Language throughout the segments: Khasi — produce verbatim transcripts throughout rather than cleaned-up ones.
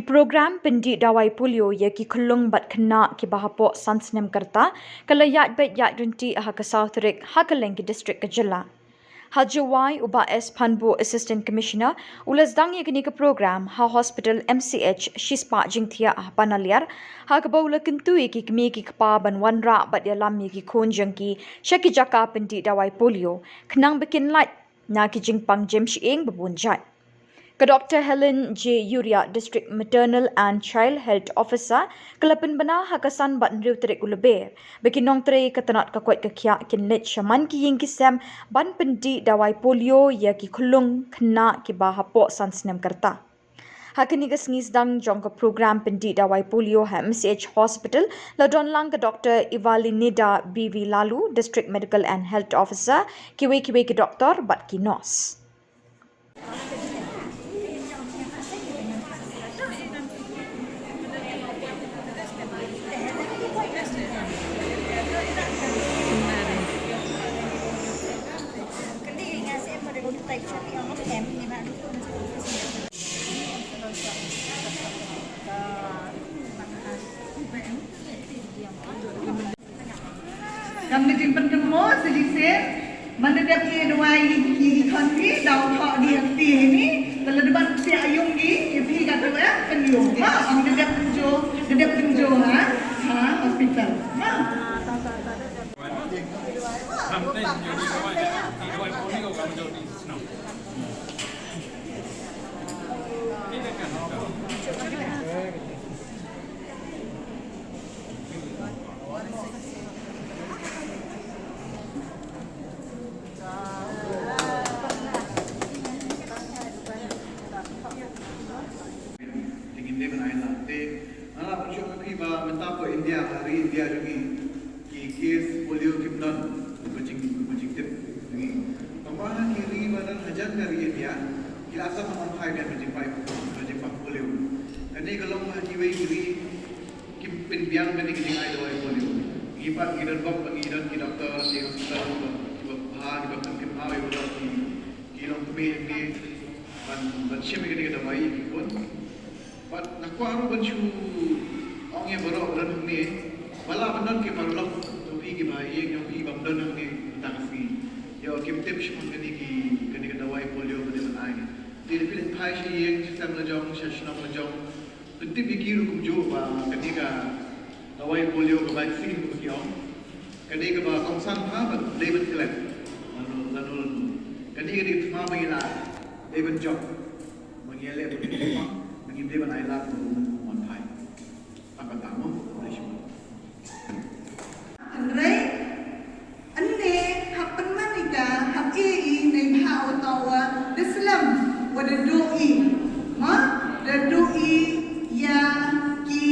Program pyndih dawai polio ïa ki khyllung bad khynnah kiba hapoh san snem ka rta ka la ïaid beit ïaid ryntih ha ka saw tarik ha kylleng ki district ka jylla. Ha Jowai, u Bah S Phanbuh, Assistant Commissioner, u la sdang ïa kane ka program ha Hospital M C H shispah jingthiah ha Panaliar, ha kaba u la kyntu ïa ki kmie ki kpa ban wanrah bad ïalam ïa ki khun jong ki sha ki jaka pyndih dawai polio, khnang ba kin lait na ki jingpang jem shyieng ba bun jait. Ka Doctor Helen J Uriah, District Maternal and Child Health Officer, ka la pynbna ha ka san bad hynriew tarik u Lber ba ki nongtrei ka tnat ka koit ka khiah kin leit sha man ki ïing ki sem ban pyndih dawai polio ïa ki khyllung khynnah kiba hapoh san snem ka rta. Ha kane ka sngi sdang jong ka program pyndih dawai polio ha M C H Hospital, la don lang ka Doctor Evalineda B V Laloo, District Medical and Health Officer, kiwei kiwei ki doktor bad ki nurse. Kam da jingpynkynmaw sa shisien, man da dep ïa dawai ïa ki khun phi, daw thoh ki ha kti hi ni, te lada ban psiah ïung ki, ïa phi ka tu eh, pynïung. Ma, ong da dep pynjur, da dep pynjur ha, ha hospital. Ma. Te ngin dei ban ai lad te. Nga la pynshoh ïa phi ba mynta ha India, ha ri India jong ngi, ki case polio kim don kumba jing, kumba jingtip jong ngi. Tangba ha ki ri ba don hajan ka ri India, ki la sah ban phai biang ka jingpang, ka jingpang polio. Kane ka long ha kiwei ki ri kim pynbiang kane ka jingai dawai polio. Ngi pat ngi don bok ba ngi don ki doktor, ki hospital, kiba, kiba bha, kiba pynkynmaw ïa ki, ki longkmie hangne ban, ban shim ïa kane ka dawai ïa ki khun. Bad nga kwah ruh ban shu ong ïa baroh ba don hangne, ba lah ban don ki paralok jong phi, ki bahaïing jong phi bym don hangne mynta ka sngi. Ïoh kim tip shaphang kane ki, kane ka dawai polio ba dei ban ai. Te lada phi leit phai sha ïing, sha sem la jong, sha shnong la jong, pyntip ïa ki ruh kumjuh ba kane ka dawai polio, ka vaccine kumba ki ong, ka dei kaba kongsan bha bad dei ban klet lano lano. Kane ka dei ka thma ba ngi lah dei ban jop, ba ngi leh ba ngi dei ban ai lad ba u wan phai. Tang kata mo, khublei shibun. Hynrei ynne hap pynman ïa ka, hap ïeh ïa i neibhah uta uba da slem, uba da duh ïa, ma, da duh ïa ki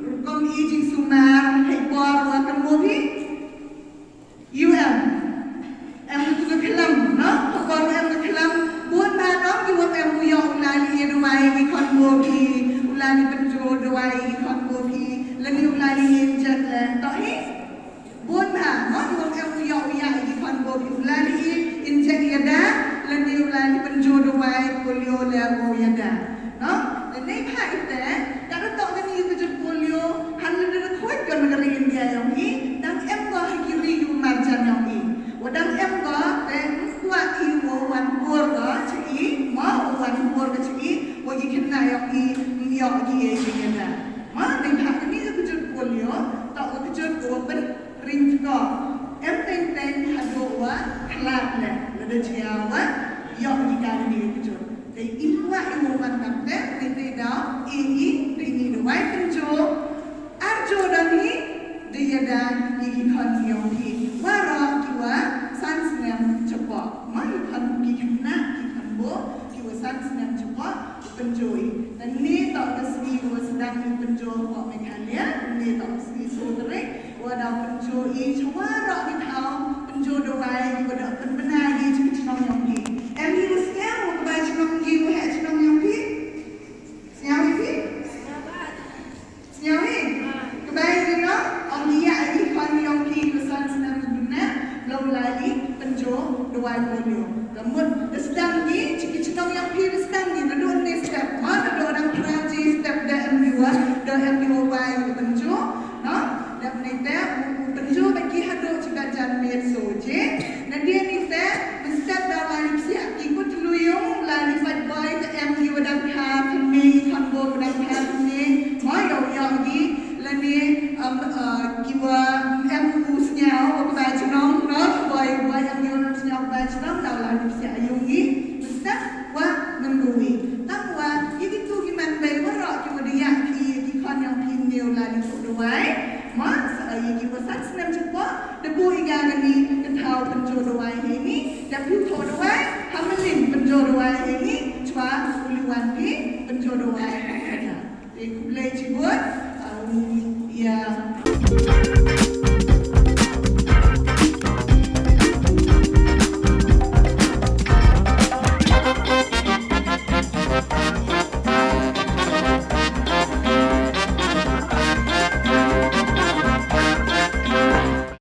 rukom ïa jingsumar ha i por ba kynmaw phi. U em, em tu ka khlem, no? Ka por em ka khlem, bun ba dang ki wot em u ïoh u la leit ïa dawai ïa ki khonbun phi, u la leit pynjur dawai ïa ki khonbun phi, lane u la leit ïa inject leh, to hi? Bun ba, no? Ki wot em u ïoh u ïa ïa ki khonbun phi, u la leit ïa inject ïada, lane u la leit pynjur dawai polio leh mo ïada. No? Te neibhah ite, ka da toh kane ka jot polio, hynrei da khuid ka na ka ri India jong i, dang em ko ha ki ri ki marjan jong i. Wa dang em ko, te kwah i wa wan pur ko cha i, ma wa wan pur ko cha i, wa ki khynnah jong i, ym ïoh ki ei jingïada. Ma neibhah kane ka jot polio, toh ka jot ko pyn ring ko. Em teng teng haduh wa khlad leh, lada jia wa ïoh ïa kane ka jot. Te i kwah i wa wan kam te, te te daw, i i, te i dawai pynjur. Ar jur dang hi, da ïada ïa ki khon ïong phi. Waroh ki wa san snem chapoh. Ma ki khon ki khynnah, ki khonbun, ki wa san snem chapoh, pynjur i. Te ne toh ka sngi wa sdang i pynjur hapoh Meghalaya, ne toh ka sngi shu tarik. Wa da pynjur i sha waroh ki thaw pynjur dawai, wa da pynbna i cha ki chnong ïong phi. Em hi wa sngewbha wa ka bai chnong i wa heh chnong ïong phi? Sngewbha hi? Sngewbha hi? Ka bai ïong phi, ong i ïa i khon ïong phi wa san snem bnai, long lai i pynjur dawai polio. Ka mut da sdang i cha ki chnong ïong phi da sdang i, naduh ne step, ma naduh dang phra ji step. Wa em u sñiaw wa ka bai chnong, no, wa wa em u sñiaw ka bai chnong, daw la ni sñiaw yung i, mesta wa mynrui. Tang wa i ki tu ki man bai wa ro ki wa dia ki ki khon yang phi neu la ni tu dawai. Ma sa i ki wa sat snem cepo, da bu i ga ni ka thau penjo dawai he ni, da bu tho dawai, ha melin penjo dawai he ni, chwa u liwan phi penjo dawai. Te khublei chibun, um, ya.